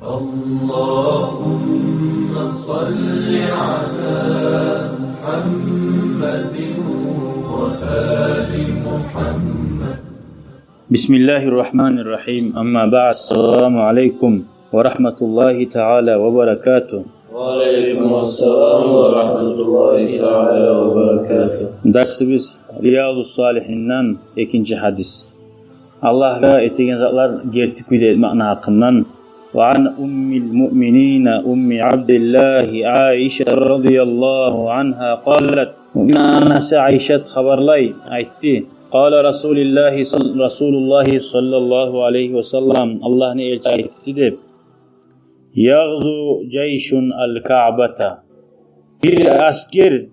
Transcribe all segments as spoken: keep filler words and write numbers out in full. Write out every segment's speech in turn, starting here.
اللهم صل على محمد وآل محمد. بسم الله الرحمن الرحيم. أما بعد. السلام عليكم ورحمة الله تعالى وبركاته. وعليكم السلام ورحمة الله تعالى وبركاته. Дарсыбыз Риязу Салихинден экинчи гьадис. Аллагьгъа этеген затлар герти кюйде этмекни гьакъындан. وعن أم المؤمنين أم عبد الله عائشة رضي الله عنها قالت. Муъмин анасы Айшат хабарлай, айтды: قال رسول الله صل-، رسول الله صلى الله عليه وسلم, Аллагьны элчиси айтды деп: يغزو جيش الكعبة. Бир аскер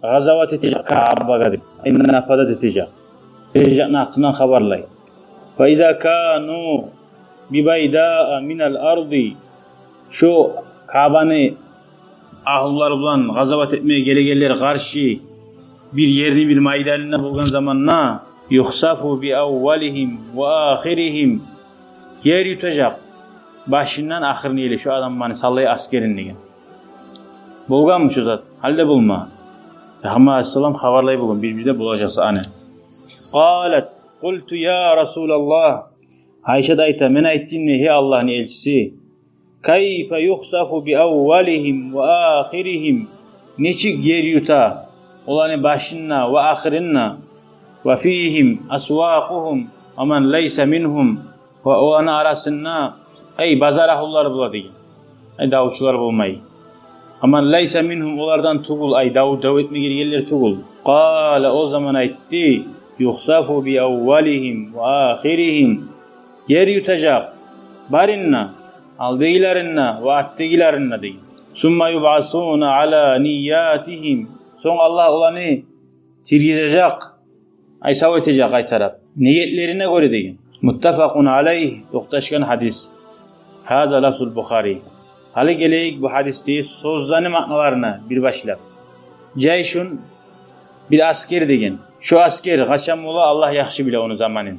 гъазават этежек Каабагъа деп, ай, нападать этежек. Этежекни гьакъындан хабарлай. فإذا كانوا ببيداء من الأرض. Шо Каабаны агьлулары булан гъазават этмеге гелегенлер къаршы бир ерни бир майданында болгъан заманда, يخسف بأولهم وآخرهم. Ер ютажакъ башындан ахырына ерли шо адамланы, саллай аскерин деген. Болгъанмы шо зат? Гьали де болма. Пайхаммар алайгьиссалам хабарлай болгъан бир-бирде болажакъ затны. قالت: قلت يا رسول الله. Айшат айта: мен айтдым дей, гьей Аллагьны элчиси, كيف يخسف بأولهم وآخرهم. Нечик ер юта оланы башын да ва ахырын да. وفيهم أسواقهم ومن ليس منهم. Ва оланы арасында, ай, базар агьлулары бола деген. Ай, давчулар болмай. ومن ليس منهم, олардан тюгюл, ай, дав, дав этме гелгенлер тюгюл. قال, о заман айтды: يخسف بأولهم وآخرهم. Ер ютажакъ барын да, алдагъыларын да ва артдагъыларын да деген. ثم يبعثون على نياتهم. Сонг Аллагь оланы тиргизежек, ай, сав этежек къайтарып, ниетлерине гёре деген. متفق عليه, токъташгъан гьадис. هذا لفظ البخاري. Гьали гелейик бу гьадисдеги сёзлени маъналарына бир башлап. جيش, бир аскер деген. Шо аскер къачан бола, Аллагь яхшы биле ону заманын.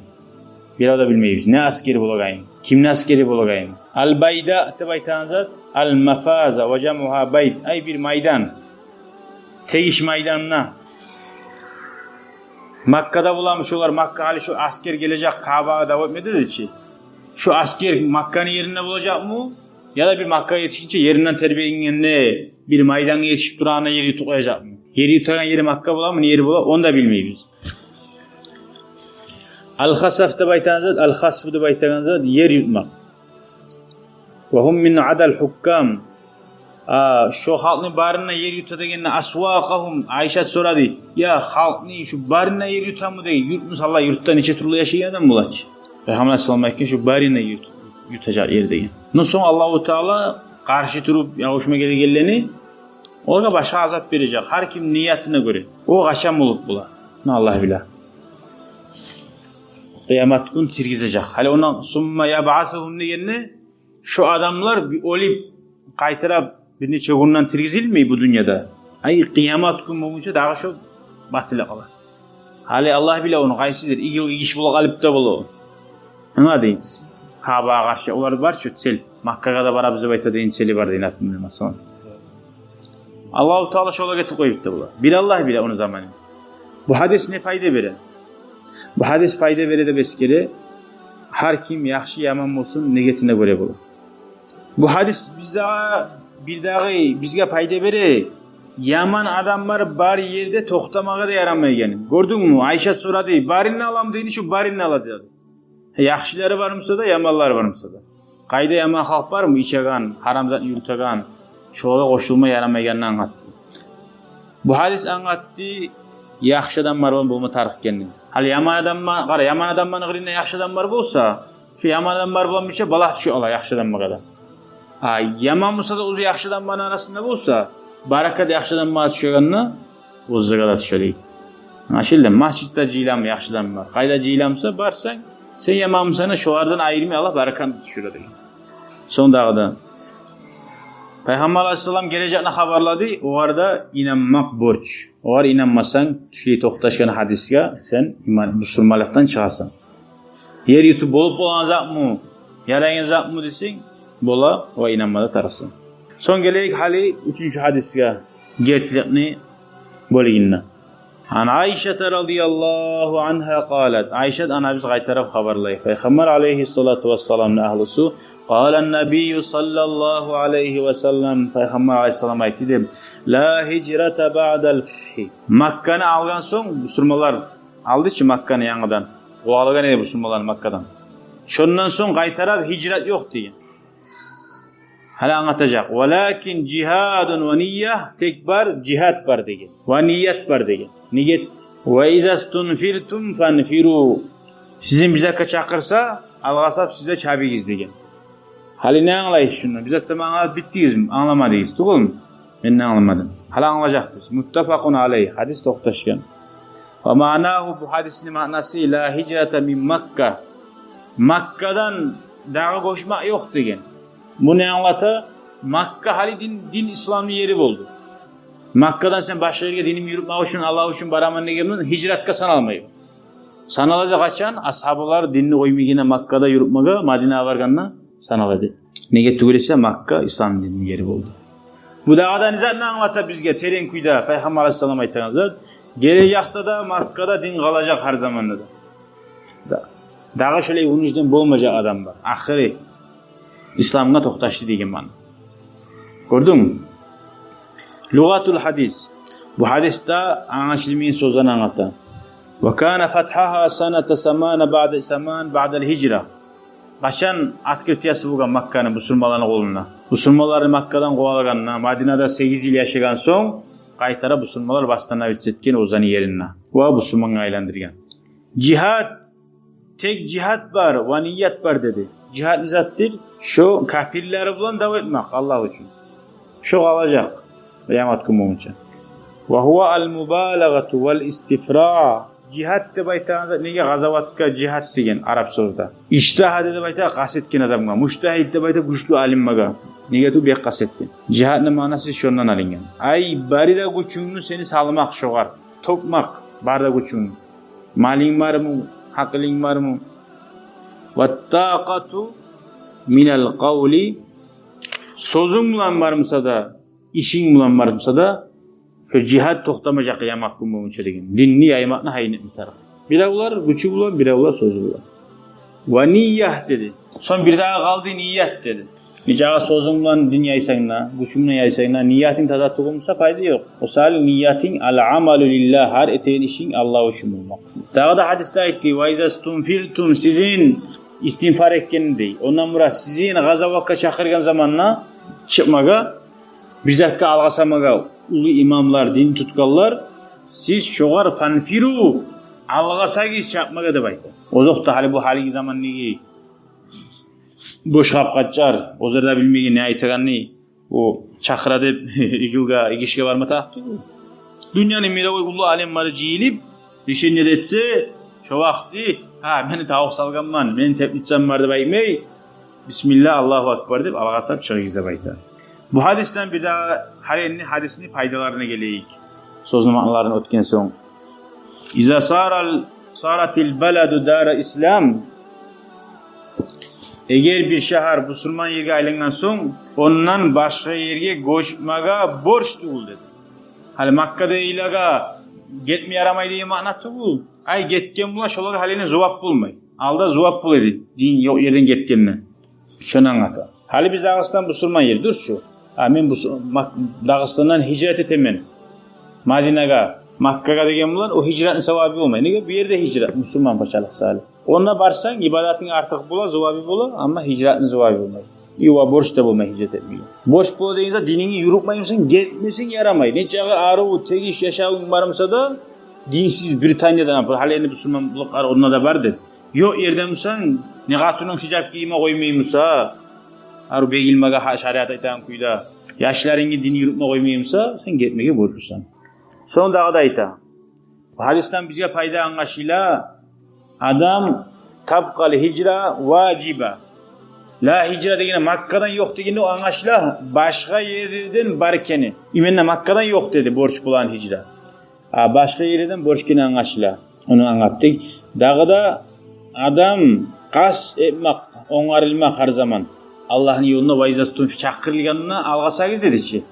Бирев де билмейбиз не аскери болагъанын, кимни аскери болагъанын. البيداء деп айтагъан зат المفازة وجمعها بيد, ай, бир майдан. Тегиш майданда. Маккада боламы шолар, Макка гьали шо аскер гележек Каабагъа дав этме деди чи. Шо аскер Макканы еринде болажакъмы? Яда бир Маккагъа етишгинче, еринден тербенгенде, бир майдангъа етишип турагъанда ер ютуп къояжакъмы? Ер ютагъан ери Макка боламы, не ери бола, ону да билмейбиз. الخسف деп айтагъан зат, الخسف деп айтагъан зат ер ютмакъ. وهم من عدا الحكام. А, шо халкъны барын да ер юта дегенде, أسواقهم, Айшат сорады: я, халкъны шо барын да ер ютамы деген? Юрт, мисалда, юртда нече тюрлю яшайгъан адам бола чы. Пайхаммар алайгьиссалам айтгъан, шо барын да ют-, ютажакъ ер деген. Но сонг Аллагьу Таала къаршы туруп ябушма гелгенлени, олагъа башгъа азап бережек, гьар ким ниятына гёре. О къачан болуп бола, муну Аллагь биле. Къыямат гюн тиргизежек. Гьали ондан ثم يبعثهم дегенде, шо адамлар бир оьлюп, къайтарып бир нече гюнден тиргизилмей бу дюньяда. Ай, къыямат гюн болгъунча дагъы шо батылы къала. Гьали Аллагь биле ону къайсыдыр, игил игиш бола къалып да бола. Англадынг? Каабагъа къаршы олар бар чы, цель. Маккагъа да барабыз деп айта деген цели бар деген, например, масала. Аллагьу Таала шолагъа этип къоюп да бола. Бир Аллагь биле ону заманын. Бу гьадис не пайда бере? Бу гьадис пайда бере деп эсгере, гьар ким яхшы, яман болсун, ниетине гёре бола. Бу гьадис бизге, бирдагъы бизге пайда бере, яман адамлар бар ерде токътамагъа да ярамайгъанын. Гёрдюнгмю? Айшат сорады, барын да аламы дейди, шо барын да ала деди. Яхшылары бар буса да, яманлары бар буса да. Къайда яман халкъ бармы, ичеген, гьарам затны юрютеген, шолагъа къошулма ярамайгъанын англатды. Бу гьадис англатды яхшы адамлар булан болма тарыкъ экенин. Гьали яман адамлар, къара, яман адамланы къырыйында яхшы адамлар болса, шо яман адамлар булан бирче балагь тюше ала яхшы адамлагъа да. А яман буса да, оьзю яхшы адамланы арасында болса, баракат яхшы адамлагъа тюшегенде, оьзлеге де тюше дей. Англашылды? Межитде жыйыламы яхшы адамлар? Къайда жыйыламыса, барсанг, сен яман бусанг да, шолардан айырмай Аллагь баракатны тюшюре деген. Сонг дагъы да Пайхаммар алайгьиссалам гележекни хабарлады, огъар да инанмакъ борч. Огъар инанмасанг, тюшли токъташгъан гьадисге, сен иман, бусурманлыкъдан чыгъасан. Ер ютуп болуп болагъан затмы, ярайгъан затмы десенг, бола ва инанма да тарыкъсан. Сонг гелейик гьали уьчюнчю гьадисге, гертиликни бёлюгюнде. Ан Айшата радияллагьу ангьа къалат. Айшат анабыз къайтарып хабарлай. Пайхаммар алайгьиссалату вассаламны агьлюсю. Къала ннабийю саллаллагьу алайгьи ва саллам. Пайхаммар алайгьиссалам айтды деп. Ла гьижрата баъдал фатгьи. Макканы алгъан сонг, бусурманлар алды чы Макканы янгыдан. Къувалагъан эди бусурманлар Маккадан. Шондан сонг къайтарып гьижрат ёкъ деген. Гьали англатажакъ. Валакин жигьадун ва ния, тек бар жигьад бар деген. Ва ният бар деген. Ният. Ва иза стунфиртум фанфиру. Сизин бир затгъа чакъырса, алгъасап сиз де чабыгъыз деген. Гьали не англайсыз шундан? Бир зат сама англап битдигизми? Англамадыгъыз, тюгюлмю? Мен де англамадым. Гьали англажакъбыз. Муттафакъун алайгь. Гьадис токъташгъан. Ва маънагьу, бу гьадисни маънасы, ла гьижрата мин Макка. Маккадан дагъы гёчмек ёкъ деген. Бу не англата? Макка гьали дин, дин, исламны ери болду. Маккадан сен башгъа ерге диним юрютмек учун, Аллагь учун бараман деген булан гьижратгъа саналмай. Саналады къачан? Асгьабалар динни къоймай гине Маккада юрютмеге, Мадинагъа баргъанда саналады. Неге тюгюл эсе, Макка ислам динни ери болду. Бу дагъы да не затны англата бизге терен кюйде, Пайхаммар алайгьиссалам айтагъан зат, гележекде де Маккада дин къалажакъ гьар заманда да. Да. Дагъы шолай вынужден болмажакъ адам бар. Ахыры исламгъа токъташды деген маъна. Гёрдюнгмю? Лугъатул гьадис. Бу гьадисде англашылмайгъан сёзлени англата. Ва кана фатгьагьа саната самана баъда саман баъдал гьижра. Къачан открытиясы болгъан Макканы бусурманланы къолунда? Бусурманланы Маккадан къувалагъанда, Мадинада сегиз йыл яшагъан сонг, къайтара бусурманлар восстановиться этген оьзлени ерин де. Ва бусурмангъа айландыргъан. Жигьад, тек жигьад бар, ва ният бар деди. Жигьад не затдыр? Шо капирлер булан дав этмек Аллагь учун. Шо къалажакъ къыямат гюн болгъунча. Ва гьува ал-мубалагъату вал-истифрагъ. Жигьад деп айтагъан зат неге къазаватгъа жигьад деген арап сёзде? Ижтагьада деп айта къаст этген адамгъа, мужтагьид деп айта гючлю алимге. Неге тюгюл бек къаст этген. Жигьадны маънасы шондан алынгъан. Ай, бары да гючюнгню сени салмакъ шогъар, тёкмек бары да гючюнгню. Малынг бармы, гьакъылынг бармы? Ват-такъату минал къавли, сёзюнг булан бармыса да, ишинг булан бармыса да, шо жигьад токътамажакъ къыямат гюн болгъунча деген. Динни яймакъны гьайын этме тарыкъ. Биревлер гючю булан, биревлер сёзю булан. Ва ният деди. Сонг бирдагъы къалды ният деди. Нечакъы сёзюнг булан дин яйсанг да, гючюнг булан яйсанг да, ниятынг таза тюгюл буса, пайда ёкъ. О саялы ниятынг ал-амалу лиллагь, гьар этеген ишинг Аллагь учун болмакъ. Дагъы да гьадисде айтды, ва иза стунфиртум, сизин, истинфар этгенни дей. Ондан мурат, сизин къазаватгъа чакъыргъан заманда чыкъмагъа, бир затгъа алгъасамагъа, уллу имамлар, дин тутгъанлар, сиз шогъар фанфиру, алгъасагъыз чапмагъа деп айта. Озокъда, гьали бу гьалиги замандагъы бош къап-къачар, оьзлер де билмейген не айтагъанны, о чакъыра деп игилге, игишге барма тарыкъ тюгюл. Дюньяны мировой уллу алимлери жыйылып, решение де этсе, шо вакъти, гьа, мени тавукъ салгъанман, мени теплицам бар деп айтмай, бисмилла, Аллагьу акбар деп, алгъасап чыгъыгъыз деп айта. Бу гьадисден бирдагъы гьалени гьадисни пайдаларына гелейик. Сёзню маъналарын оьтген сонг. Иза сарал, саратил баладу дара ислам. Эгер бир шагьар бусурман ерге айлангъан сонг, ондан башгъа ерге гёчмеге борч тюгюл деди. Гьали Маккадагъылагъа гетме ярамай деген маъна тюгюл. Ай, гетген булан шолагъа гьалине зувап болмай. Алда зувап бола эди, дин ёкъ ерден гетгенде. Шону англата. Гьали биз Дагъыстан бусурман ер, дурусчу. А мен бусу-, Мак-, Дагъыстандан гьижрат этемен Мадинагъа, Маккагъа деген булан о гьижратны савабы болмай. Неге? Бу ерде гьижрат, бусурман пачалыкъ саялы. Онда барсанг, ибадатынг артыкъ бола, зувабы бола, амма гьижратны зувабы болмай. И ва борч да болмай гьижрат этмеге. Борч бола деген зат, динингни юрютмеймисен, гетмесенг ярамай. Нечакъы арив, тегиш яшавунг бармыса да, динсиз Британияда, например, гьали энни бусурманлыкълар онда да бар деп. Ёкъ ерде бусанг, не къатынынг гьижап гийме къоймаймыса, арив бегилмеге гьа-, шариат айтагъан кюйде, яшларынгны дин юрютме къоймаймыса, сен гетмеге борчлусан. Сонг дагъы да айта. Бу гьадисден бизге пайда англашыла, адам табкъал гьижра важиба. Ла гьижра дегени Маккадан ёкъ дегени о англашыла, башгъа ерлерден бар экени. Именно Маккадан ёкъ деди борч болагъан гьижра. А башгъа ерлерден борч экени англашыла. Ону англатдыкъ. Дагъы да адам къаст этмек, онгарылмакъ гьар заман. Аллагьны ёлуна, «ва иза стунфи», чакъырылгъанда алгъасагъыз деди чи.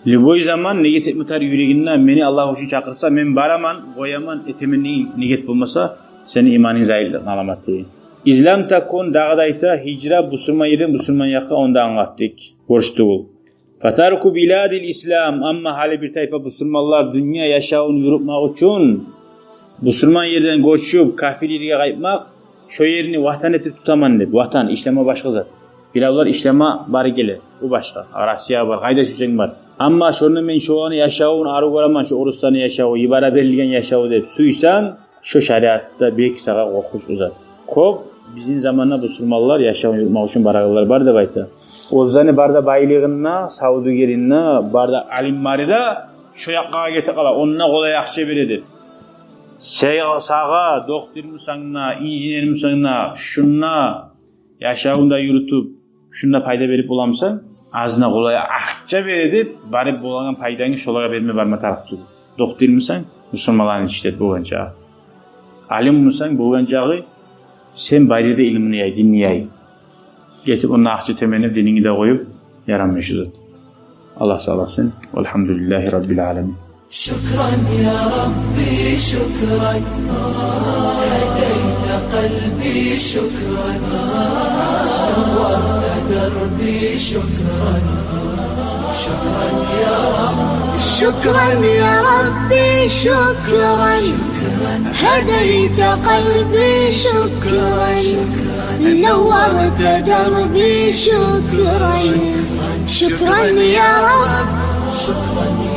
Любой заман негет этме тарыкъ юрегинде, мени Аллагь учун чакъырса, мен бараман, къояман, этемен деген негет болмаса, сени иманынг зайыплыкъны аламаты. Излам такун, дагъы да айта, гьижра бусурман ерден бусурман якъгъа, онда англатдыкъ, борч тюгюл. Фатарку биладил ислам, амма гьали бир тайпа бусурманлар дюнья яшавун юрютмек учун бусурман ерден гёчюп, капир ерге къайтмакъ, шо ерни ватан этип тутаман деп. Ватан, ишлеме башгъа зат. Биревлер ишлеме бары геле, о башгъа. Россия бар, къайда сюйсенг бар. Амма шонда мен шоланы яшавун арив гёремен, шо орусланы яшаву, йибере берилген яшаву деп сюйсенг, шо шариатда бек сагъа къоркъунчлу зат. Кёп бизин заманда бусурманлар яшавун юрютмек учун барагъанлар бар деп айта. Оьзлени бары да байлыгъында, савдюгеринде, бары да алим бары да шо якъгъа гетип къала, онда къолай акъча бере деп. Сен, сагъа, доктормусанг да, инженермусанг да, шунда яшавунгну да юрютюп, шунда пайда берип боламусан, азына къолай акъча бере деп, барып болагъан пайдангны шолагъа берме барма тарыкъ тюгюл. Доктормусан, бусурманланы ишлетип болгъанча. Алиммусанг, болгъан чакъы сен бары да илмуну яй, динни яй. Гетип онда акъча теменип, динингни де къоюп, ярамай шу зат. Аллагь сакъласын. Валгьамдулиллагьи раббил аламин. شكرا يا ربي، شكرا. هديت قلبي، شكرا. نورت دربي، شكرا. شكرا يا رب. شكرا يا ربي، شكرا. هديت قلبي، شكرا. نورت دربي، شكرا. شكرا يا رب.